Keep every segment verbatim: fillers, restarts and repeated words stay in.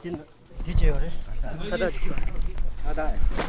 དེ་བྱས་ཡོད་རེད། ཁ་བཏགས་ཁ་བཏགས།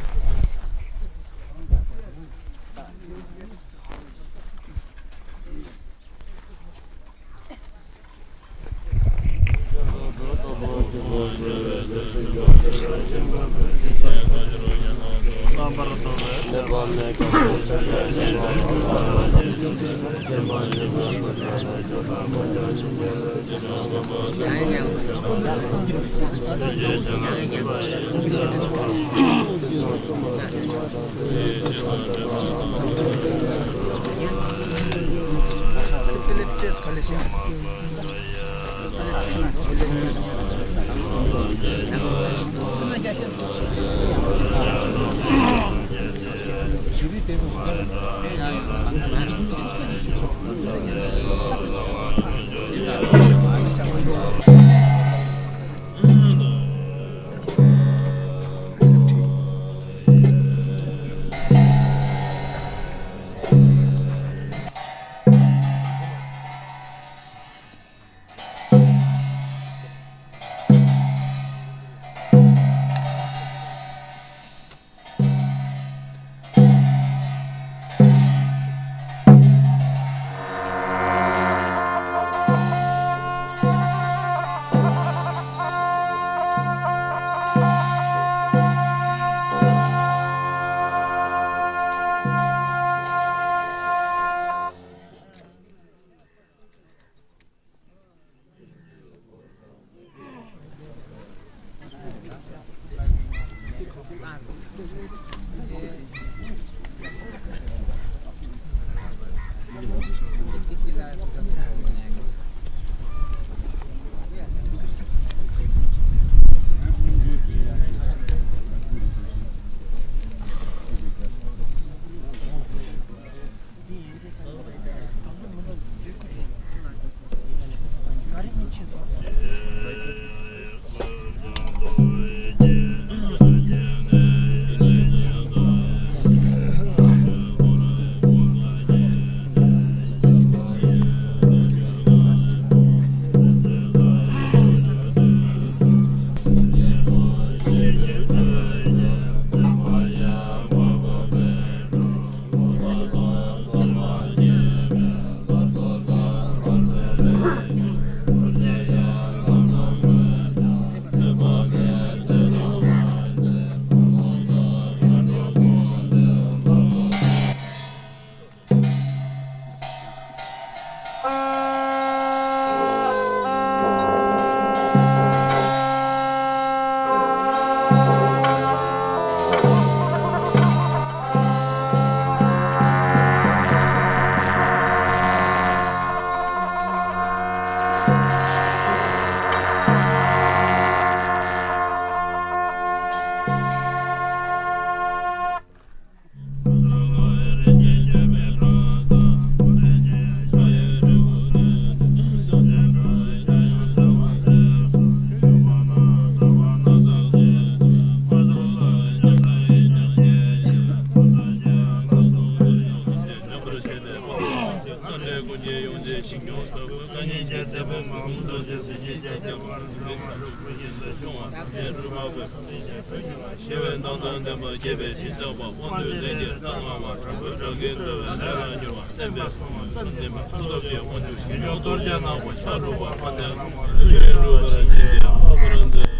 ཞི་བའི་མདངས་དང་ལྡན་པ་རྒྱས་པའི་ཞིང་སྐྱོང་བ། དཔལ་ལྡན་ལྷ་ལས་སྐྱེས་ལྔ་བ་དྲག་པོའི་སྒྲ་སྐད་ཀྱིས་བསྟོད་པའི་ལས་ལ་མྱུར་བ། བསྟན་པ་སྲུང་བ་བཅོམ་ལྡན་པ། མཐུ་སྟོབས་ཀྱི་དབང་ཕྱུག་ཞིང་སྐྱོང་རྡོ་རྗེ་ནག་པོ་ཕྱག་དྲུག་པ་དཔལ་ལྡན་ལྷ་མོ་ལྷུན་གྱིས་གྲུབ་པར་བརྩོན་ཅིང་།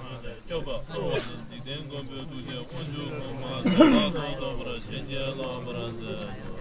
སྐྱོབ་པ་གསོལ་བ་ནི། འཇིག་རྟེན་མགོན་པོའི་ཐུགས་རྗེ་དབང་ཕྱུག་གོང་མ་ཐོབ་པར་བྱིན་གྱིས་བརླབ་པར་མཛོད།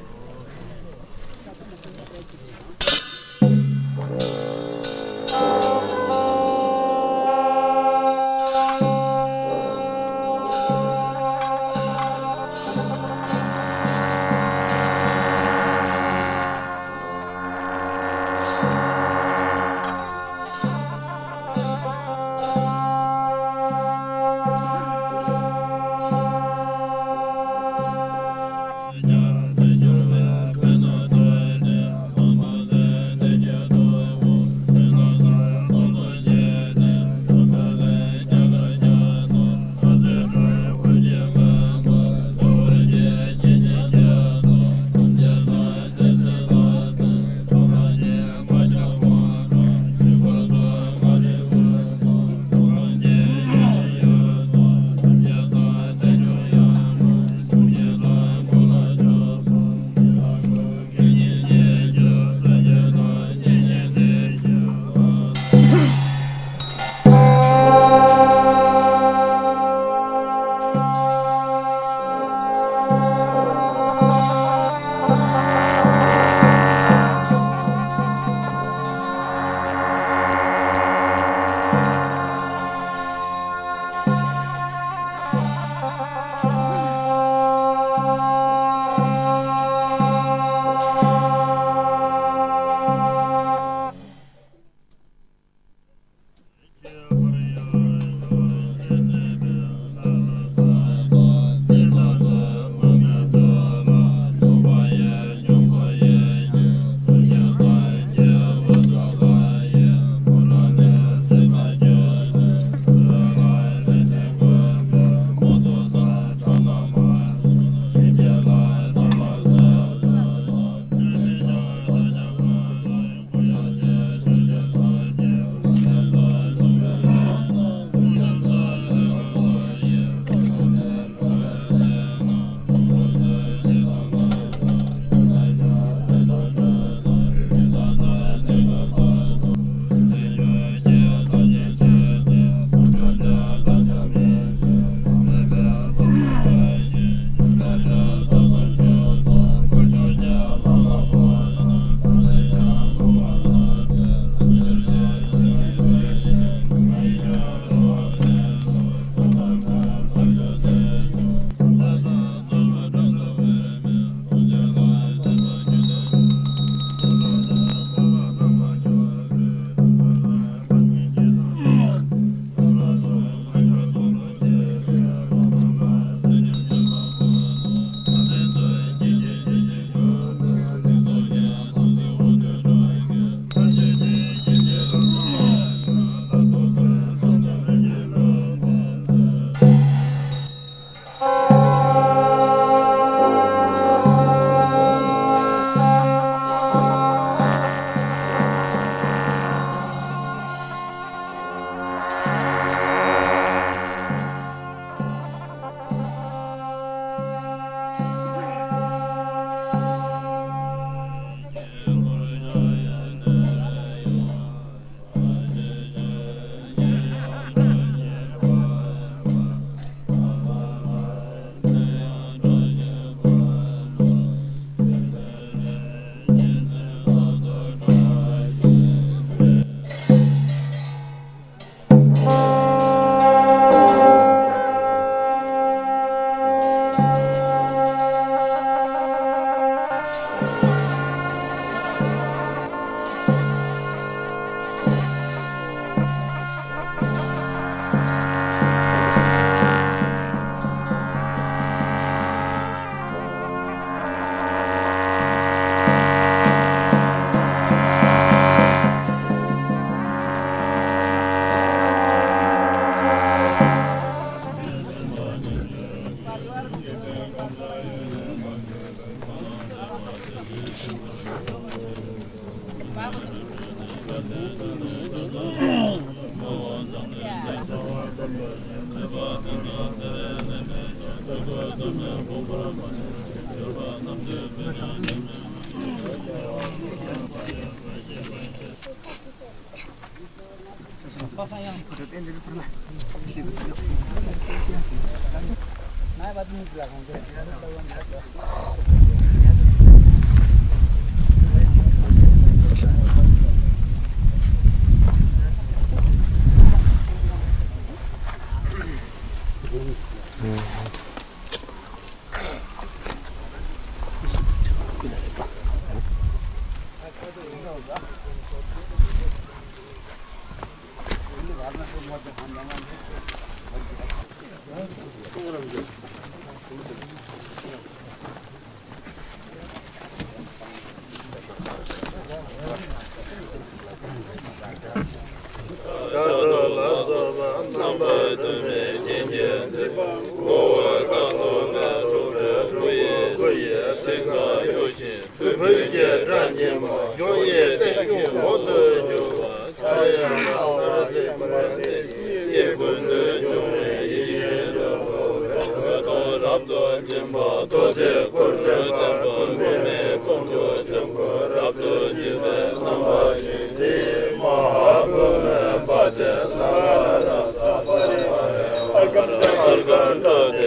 བོད་ཀྱི་སྒྲ་སྙན་མོ་འཇོག་ཡས་བསྟན་སྐྱོང་འོག་ཏུ་འཇུག་ཕྱྭ་གཡང་ལ་ས་ར་ཏི་མ་ར་ཏི་ཡི་ཀུན་ཏུ་འབྱུང་བའི་ཡེ་ཤེས་ལ་སོགས་པའི་དོན་རབ་ཏུ་བརྟན་པ་མདོ་སྡེ་ཁུར་ལྡན་པ་ཀུན་མཁྱེན་ཀུན་ཏུ་འབྱུང་པ་རབ་ཏུ་འབྱེད་པའི་རྣམ་པ་ཅན་དེའི་མ་ཧཱ་བུད་མེད་པ་སྟེ་ས་ག་ར་ཏ་ས་པ་རི་ཝ་ར་ཨརྒྷ་ཏ་ཏེ་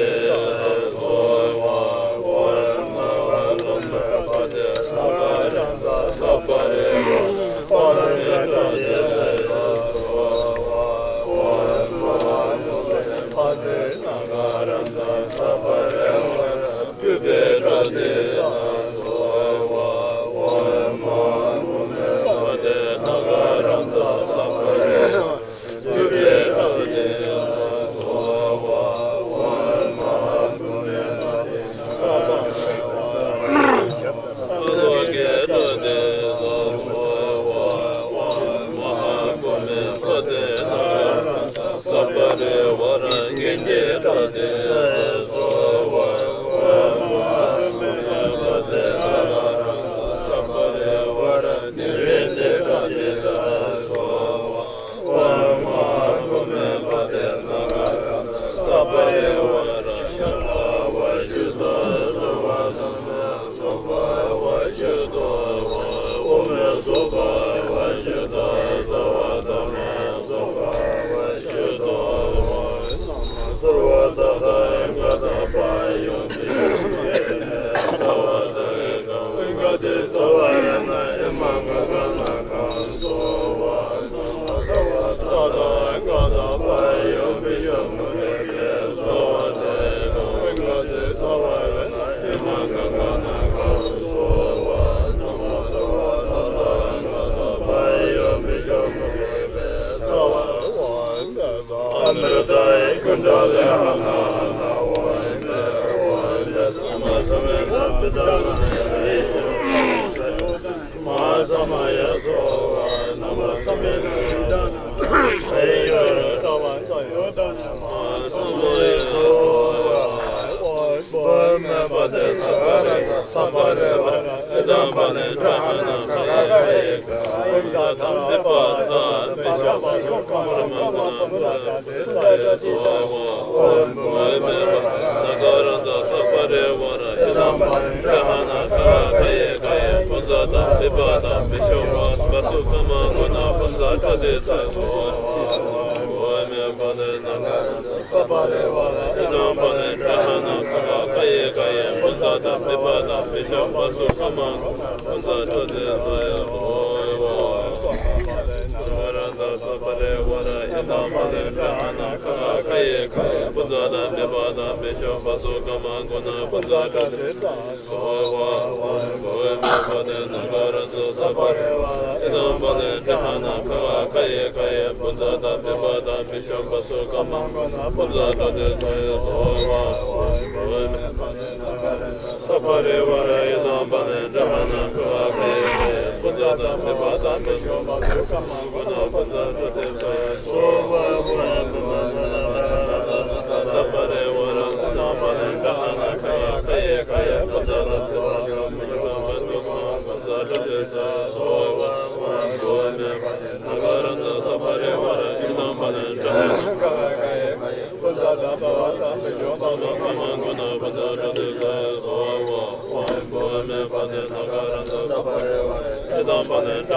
སྭཱ་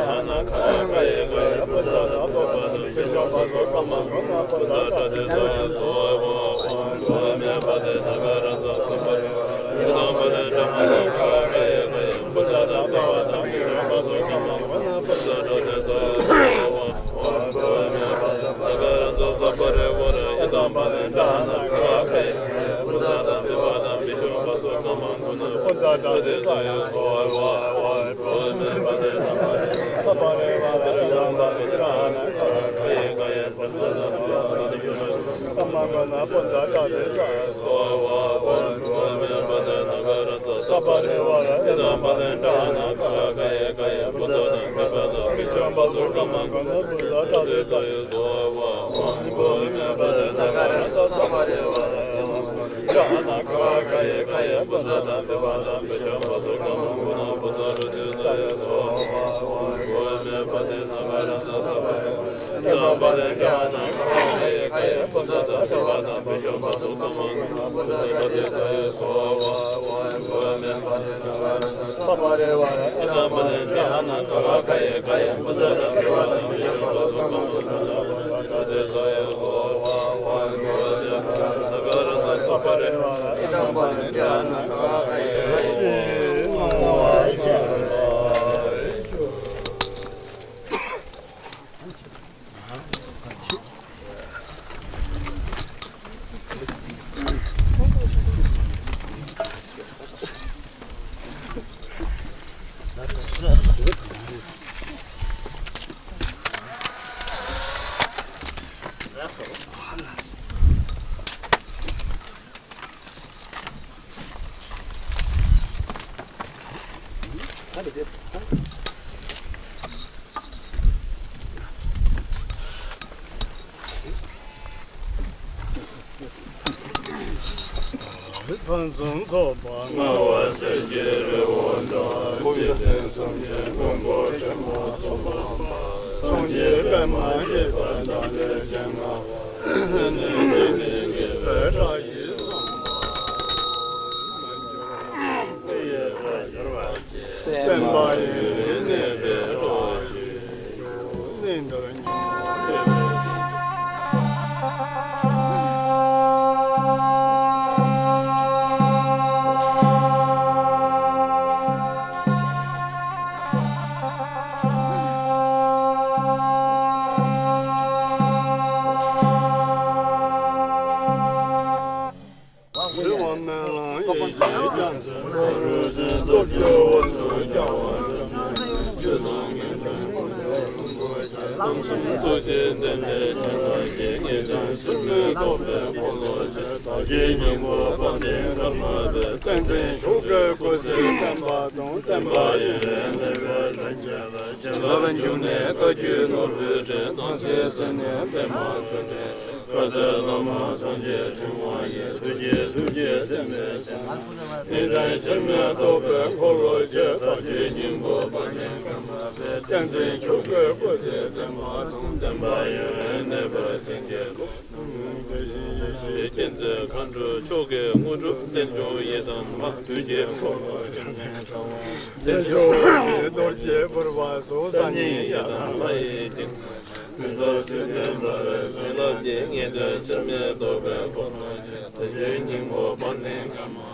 ཧཱ། ཕུན་སུམ་ཚོགས་པ་མངའ་བ་སྲས་ཀྱི་རི་བོ་འདྲ། འཇིག་རྟེན་སེམས་ཅན་མགོན་པོ་དྲི་མ་ཚོགས་པ། སངས་རྒྱས་པདྨ་འབྱེད་པ་དང་ལས་ཅན་ལྔ་པ། སེམས་ཅན་ཐམས་ཅད་མཁྱེན་པའི་བཀྲ་ཤིས་སམ་བྷོ་ཊ། བསྟན་པ་ཡུན་རིང་གནས་པའི་བཀྲ་ཤིས་ཤོག། གནས་འདིར་སྙིང་པོ་བསྟན་འཛིན་མཆོག་གི་སྐུ་ཚེ་བརྟན་པ་དང་། བསྟན་པ་ཡུན་རིང་གནས་པའི་ལྷན་སྐྱེས་ལ། བྱིན་རླབས་འབྱུང་གནས་བཀའ་བརྒྱུད་ནོར་བུའི་སྤྲིན། སྣང་སྲིད་ཟིལ་གནོན་པདྨ་འབྱུང་གནས། བཀའ་སྩལ་བླ་མ་སངས་རྒྱས་ཕྲེང་བ་ཡི། ཐུགས་རྗེའི་ཐུགས་རྗེ་བསྟན་པའི་སྤྱན། ངེས་དོན་འཆི་མེད་རྟོགས་པའི་འཁོར་ལོ་ཆེ། བདག་རྒྱུད་སྙིང་པོ་དཔལ་ལྡན་ཀརྨ་པའི། བསྟན་འཛིན་མཆོག་གི་སྐུ་ཚེ་བརྟན་པ་དང་། བསྟན་པ་ཡུན་རིང་གནས་པའི་བྱིན་གྱིས་རློབས། དེ་བཞིན་ཡེ་ཤེས་མཁྱེན་བརྩེ་མཁའ་འགྲོ་མཆོག་གི་དངོས་གྲུབ་རྟེན་འབྱུང་ཡི་དམ་ལ། དུས་ཀྱི་འཁོར་ལོ་བརྒྱ་ལྔའི་དྲ་བ། རྗེ་མཆོག་གི་རྡོ་རྗེ་ཕུར་པ་སོགས། སང་ཉིན་ཡི་དམ་ལྷ་ཡི་དཀྱིལ། མི་འདའ་སྲིད་དོན་འབར་བའི་བྱིན་རླབས་ཀྱིས། ངེས་དོན་འཆི་མེད་རྟོགས་པའི་འཁོར་ལོ་ཆེ། བདག་རྒྱུད་སྙིང་པོ་དཔལ་ལྡན་ཀརྨ་པ།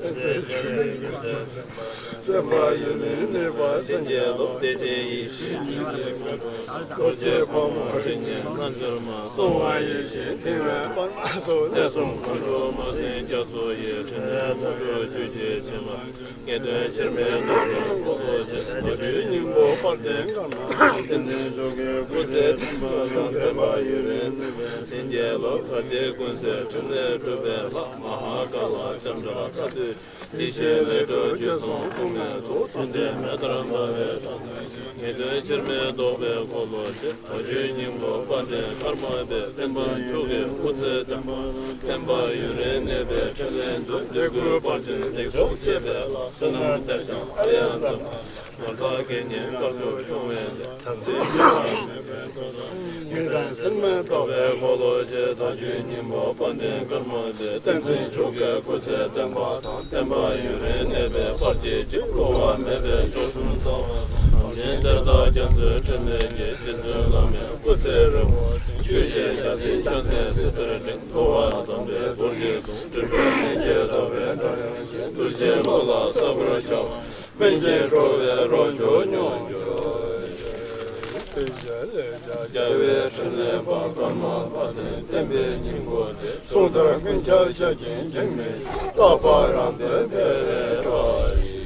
བསྟན་འཛིན་མཆོག་གི་སྐུ་ཚེ་བརྟན་པ་དང་། བསྟན་པ་ཡུན་རིང་གནས་པར་བྱིན་གྱིས་རློབས། བདེ་ཆེན་ཡེ་ཤེས་ཆོས་ཀྱི་མཁའ་འགྲོ། རྡོ་རྗེ་ཕག་མོ་རིགས་ལྔའི་རྣལ་འབྱོར་མ། གསང་བ་ཡེ་ཤེས་ཕྲེང་བའི་པདྨ་སོགས། གནས་གསུམ་མཁའ་འགྲོ་མ་སྲིན་རྒྱ་མཚོ་ཡི། ཕྲིན་ལས་དངོས་གྲུབ་ཆོས་ཀྱི་བྱིན་རླབས། ངེས་དོན་འཆི་མེད་རྟོགས་པའི་འཁོར་ལོ་ཆེ། བདག་རྒྱུད་སྙིང་པོ་དཔལ་ལྡན་ཀརྨ་པ། བསྟན་འཛིན་མཆོག་གི་སྐུ་ཚེ་བརྟན་པ་དང་། བསྟན་པ་ཡུན་རིང་གནས་པའི་བྱིན་གྱིས་རློབས། ལྷ་རྗེ་ཀུན་གསལ་ཕྲིན་ལས་སྒྲུབ་པའི་ལྷ། མ་ཧཱ་ཀཱ་ལ་ལྕམ་དྲལ་བཀའ་སྡོད། ཡེ་ཤེས་ལས་གྲུབ་རྒྱུད་གསུམ་སྲུང་མའི་གཙོ། ཐུགས་འདྲེན་མེ་ལྟར་འབར་བའི་དག་སྣང་ཞིང་། ངེས་དོན་འཆི་མེད་རྟོགས་པའི་འཁོར་ལོ་ཆེ། བདག་རྒྱུད་སྙིང་པོ་དཔལ་ལྡན་ཀརྨ་པའི། བསྟན་པ་མཆོག་གི་སྐུ་ཚེ་བརྟན་པ་དང་། བསྟན་པ་ཡུན་རིང་གནས་པའི་ཕྲིན་ལས་མཛོད། ལས་ཀུན་དཔལ་ཆེན་ལེགས་སུ་སྐྱེད་པའི་ལྷ། བསོད་ནམས་གཏེར་འཆང་ཨཱརྱ་ཛྙཱ་ན། ངོ་མཚར་དགེ་བསྙེན་དཀར་ཕྱོགས་སྐྱོང་བའི་ལྷ། དམ་ཚིག་འགྱུར་བ་མེད་པའི་ཐུགས་དམ། ངེས་དོན་འཆི་མེད་རྟོགས་པའི་འཁོར་ལོ་ཆེ། བདག་རྒྱུད་སྙིང་པོ་དཔལ་ལྡན་ཀརྨ་པའི། བསྟན་འཛིན་མཆོག་གི་སྐུ་ཚེ་བརྟན་པ་དང་། བསྟན་པ་ཡུན་རིང་གནས་པའི་དཔལ་སྐྱེད་ཅིང་། གློ་བ་མེད་པའི་མཆོག་གསུམ་རྩ་བ་གསུམ། དམ་ཅན་གཏེར་བདག་རྒྱ་མཚོའི་ཕྲིན་ལས་ཀྱིས། རྗེ་བཙུན་བླ་མའི་སྐུ་ཚེ་རིང་བ་དང་། ཆོས་ཀྱི་རྒྱལ་མཚན་རྒྱལ་མཚན་སྲིད་རྩེར་བསྒྲེངས། འགྲོ་བ་དམ་པའི་རྡོ་རྗེ་ཟུང་། འདྲེན་པའི་གནས་ཀྱི་ཟླ་བའི་སྒྲ་དབྱངས་ཀྱིས། གདུལ་བྱའི་བློ་ལ་གསལ་བར་འཆར་བ། སྨན་གྱི་བྲོ་བའི་རོ་བཅུད་མྱོང་གྱུར་ཅིག། དེ་ཕྱིར་ལེགས་སྦྱར་རྒྱལ་བའི་ཕྲིན་ལས་པ། ཀརྨ་པ་དེ་བསྟན་པའི་སྙིང་པོ་སྟེ། གསུང་ལྟར་ཀུན་ཁྱབ་ཆ་ཅན་འགྱུར་མེད་ཅིང་། རྟག་པ་རང་དོན་འཕེལ་བའི་བཀྲ་ཤིས།